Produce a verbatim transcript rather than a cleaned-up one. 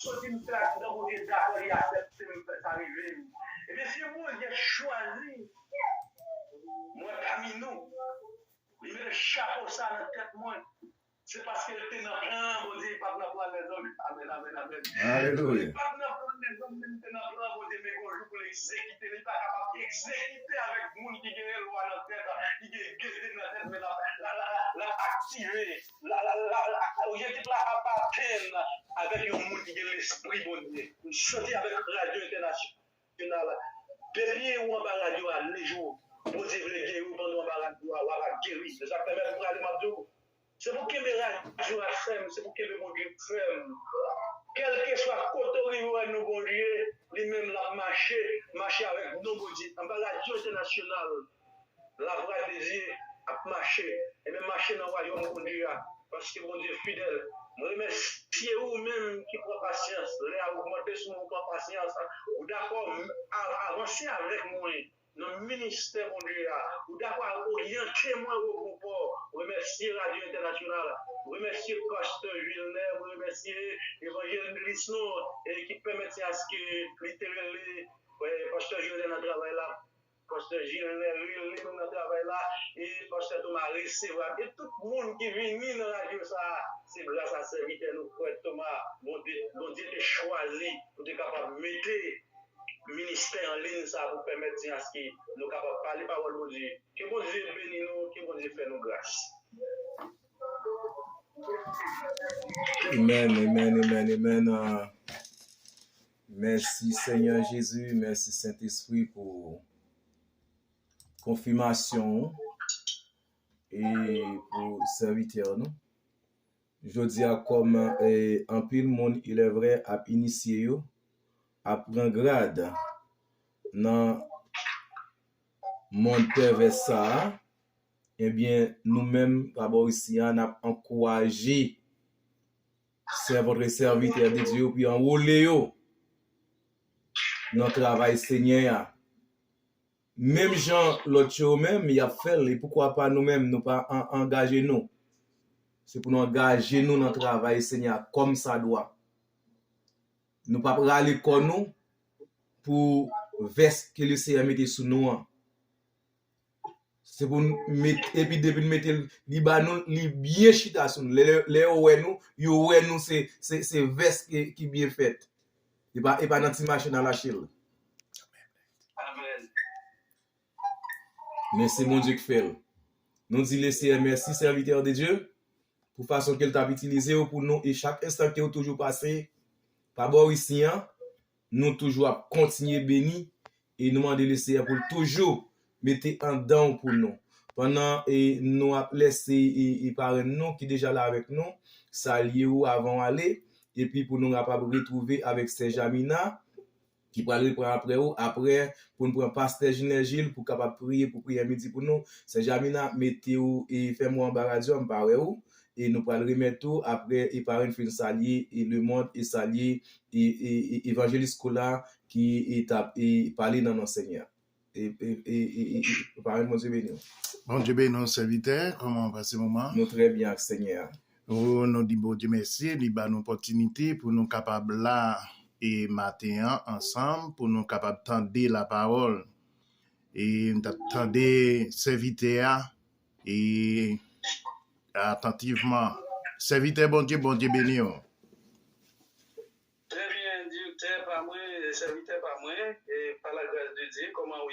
soti m fè aksidan, Bondye dakò, li aksepte m fè sa rive m. Ebyen, si Bondye chwazi mwen pami nou, li mete chapo sa nan tèt mwen, se paske l te nan plan Bondye, li pa t nan plan lèzòm. Amèn, amèn, amèn. Alelouya. Li pa t nan plan lèzòm, men li te nan plan Bondye, men gon jou pou l egzekite. Li pa kapab egzekite avèk moun ki gen lwa nan tèt, ki gen gede nan tèt, men l ap, l ap, l ap, l ap aktive. La, la, la, la, objektif la ap atenn avèk yon moun ki gen lespri Bondye. M soti avèk radyo entènasyonal. Depi ou anba radyo a, lejou, Bondye vle geri w pandan w anba radyo a, w ap geri. Se sa k fè mèt prale m ap di w. Se pou kenbe radyo a fèm, se pou kenbe Bondye fèm. Kèlkeswa kote w rive wè non Bondye, li menm l ap mache, mache avèk non Bondye. Anba radyo entènasyonal, Lavwadedye ap mache, ebyen mache nan wayòm Bondye a, paske Bondye fidèl. Mwen remèsye ou menm ki pran pasyans, lè a ogmante sou mwen, ou pran pasyans, ou dakò a- avanse avèk mwen nan ministè Bondye a, ou dakò a oryante mwen o bon pò. Mwen remèsye Radyo Entènasyonal, mwen remèsye Pastè Vilnè, mwen remèsye evanjelis nou e ki pèmèt se aske li te rele, e, Pastè Vilnè nan travay la. Pastè Gilles rele m nan travay la, e Pastè Thomas resevwa m. E tout moun ki vini nan radyo sa a, se gras a sèvitè nou, frè Thomas, Bondye, Bondye te chwazi pou te kapab mete ministè an liy sa a pou pèmèt se aske nou kapab pale pawòl Bondye. Ke Bondye beni nou, ke Bondye fè nou gras. Amen, amen, amen, amen. Ah, mèsi Senyè Jezi, mèsi Sentespri pou konfimasyon ou e pou sèvitè nou. Jodi a, kòm, eh, anpil moun, il est vrai, ap inisye yo, ap pran grad nan mond pèvè sa a, ebyen, nou menm, pa bò isi a, n ap ankouraje sèvant e sèvitè de Dye yo, pou yo anwole yo nan travay Senyè a. Menm jan lòt yo menm, y ap fè l, e poukwa pa nou menm, nou pa an- angaje nou? Se pou nou angaje nou nan travay Senyè a kòm sa dwa. Nou p ap rale kò nou pou vès ke Lesenyè mete sou nou an. Se pou n met, epi depi n mete l, li ba nou, li byen chita sou nou. Lè, lè, lè yo wè nou, yo wè nou se, se, se vès ki, ki byen fèt. E pa, e pa nan ti machin n al achte l. Amèn. Men se Bondye k fè l. Nou di Lesenyè mèsi, sèvitè de Dye, pou fason ke l t ap itilize w pou nou, e chak enstan ke w toujou pase pa bò isi an, nou toujou ap kontinye beni, e nou mande Lesenyè pou l toujou mete anndan w pou nou. Pandan, e, nou ap lèse, e, e parenn nou ki deja la avèk nou, salye w avan w ale, epi pou nou kapab retwouve avèk sè Jamina, ki pral reprann apre w, apre pou n pran pastè Jinè Jil pou kapab priye pou priyè midi pou nou. Sè Jamina, mete w e fèm w anba radyo a, m pa wè w. E nou pral remèt ou apre e parenn fin salye e lemonn e salye e, e, e evanjelis Kola ki e t ap e pale nan non Senyè a. E, e, e, e, e, e parenn, Bondye beni w. Bondye beni w, sèvitè. Kòman w pase moman? Nou trè byen ak Senyè a. O, nou di Bondye mèsi, li ba nou opòtinite pou nou kapab la e maten an ansanm, pou nou kapab tande lapawòl. E m t ap tande sèvitè a, e atantivman. Sèvitè Bondye, Bondye beni w. Trè byen, direktè pa mwen, sèvitè pa mwen, e pa la gras de Dye, kòman w ye?